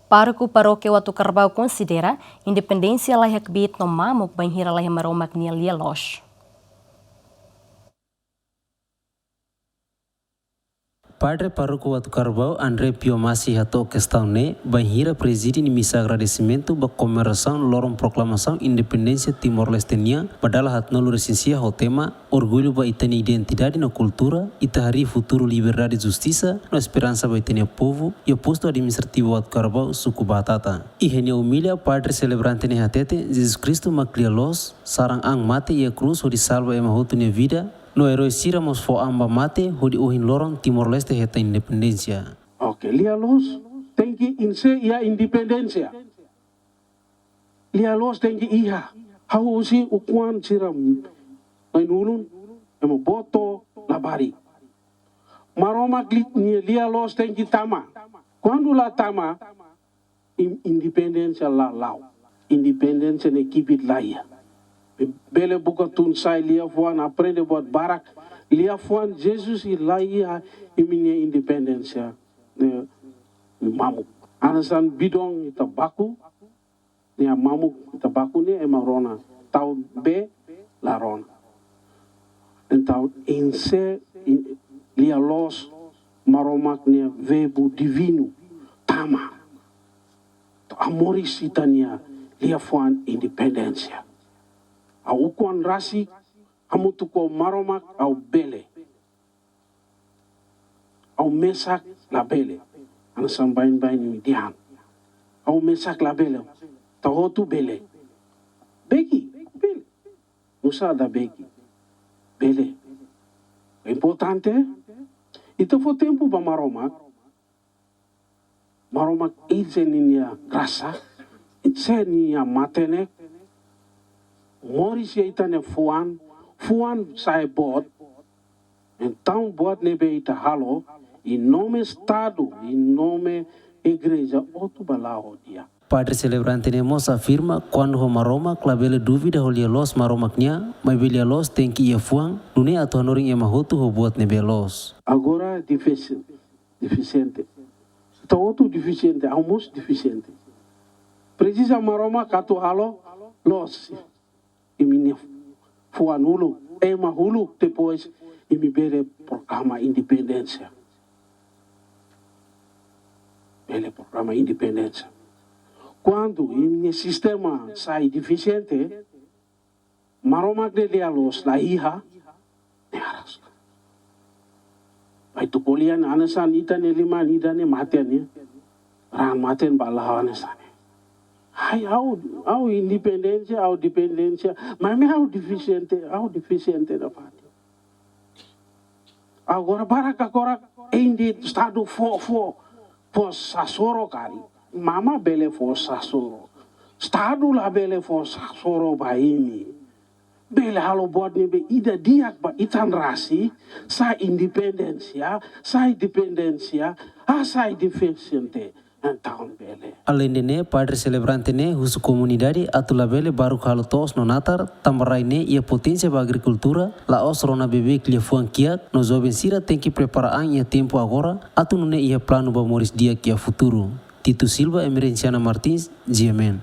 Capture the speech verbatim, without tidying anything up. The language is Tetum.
Pároku Parókia Uatucarbau konsidera independénsia laiha kbiit no mamuk bainhira laiha Maromak nia lia-loos. Padre Pároku Uatucarbau, André Pio Masi, hato'o kestaun ne'e bainhira prezide nia misa agradesimentu ba komemorasaun loron proklamasaun independénsia Timor-Leste nian ba dala haatnulu-resin-sia ho tema Orgullu ba ita-nia identidade no kultura, ita harii futuru liberdade, justisa no esperansa ba ita-nia povu, iha postu administrativu Uatucarbau, suku Batata. Iha nia omilia, padre selebrante ne'e hatete, Jesus Kristu mak lia-loos, sarang an mate iha krús hodi salva ema hotu nia vida, no erói sira mós fó an ba mate hodi ohin loron Timor-Leste hetan independénsia. Oke, lia-loos tenke inse iha independénsia. Lia-loos tenke iha. Ha'u husi ukun sira na'in-ulun, ema boot labarik. Maromak li-, nia lia-loos tenke tama. Kuandu la tama, in-, independénsia la la'o. Independénsia ne'e kbiit laiha. Bele buka tun-sa'e, liafuan, aprende buat barak. Liafuan Jesus i laiha imi-nia independénsia ne'e mamuk. Hanesan bidong ita baku, ne'e mamuk ita baku ne'e ema rona. Tau bee la rona. Entaun, inse i-, lia-loos Maromak nia verbu divinu, tama. Entaun, hamoris ita-nia liafuan independénsia. Ha'u ukun rasik, hamutuk ho Maromak ha'u bele. Ha'u mesak labele. Hanesan baibain imi dehan. Ha'u mesak labele. Ita hotu bele. Beki, bele. Nusá ida beki? Bele. Importante, ita fó tempu ba Maromak. Maromak iha ninia grasa, iha nia matenek, moris iha ita-nia fuan, fuan sai boot. Entaun buat ne'ebé ita halo, iha nome Estadu, iha nome igreja, hotu bá la'o di'ak. Padre selebrante ne'e mós afirma, kuandu ho Maromak labele dúvida ho lia-loos Maromak nian, maibé lia-loos tenke iha fuan, nune'e atu hanorin ema hotu ho buat ne'ebé loos. Agora difísil, defisiente. Ita hotu defisiente, ha'u mós defisiente. Presiza Maromak atu halo loos imi-nia fuan uluk, ema uluk, depois imi bele proklama independénsia. Bele proklama independénsia. Kuandu imi-nia sistema sai defisiente, Maromak nia lia-loos la iha, ne'e araska. Bai tuku lian hanesan ita-nia liman ida ne'e mate ne'e. Raan mate ne'e bá la'o hanesan ne'e. Ai, ha'u, ha'u independénsia, ha'u dependénsia, maibé ha'u defisiente, ha'u defisiente nafatin. Agora barak agora, ende Estadu fó, fó, fó sasoro karik. Maromak bele fó sasoro. Estadu labele fó sasoro ba imi. Bele halo buat ne'ebé ida di'ak ba ita-nia rasik, sai independénsia, sai dependénsia, ah, sai defisiente. Entaun bele. Aleinde ne'e, padre selebrante ne'e husu komunidade atu labele baruk halo to'os no natar, tanba rai ne'e iha poténsia ba agrikultura, la'ós rona beibeik liafuan kiak, no joven sira tenke prepara an iha tempu agora, atu nune'e iha planu ba moris di'ak iha futuru. Tito Silva, Emerenciana Martins, G M N.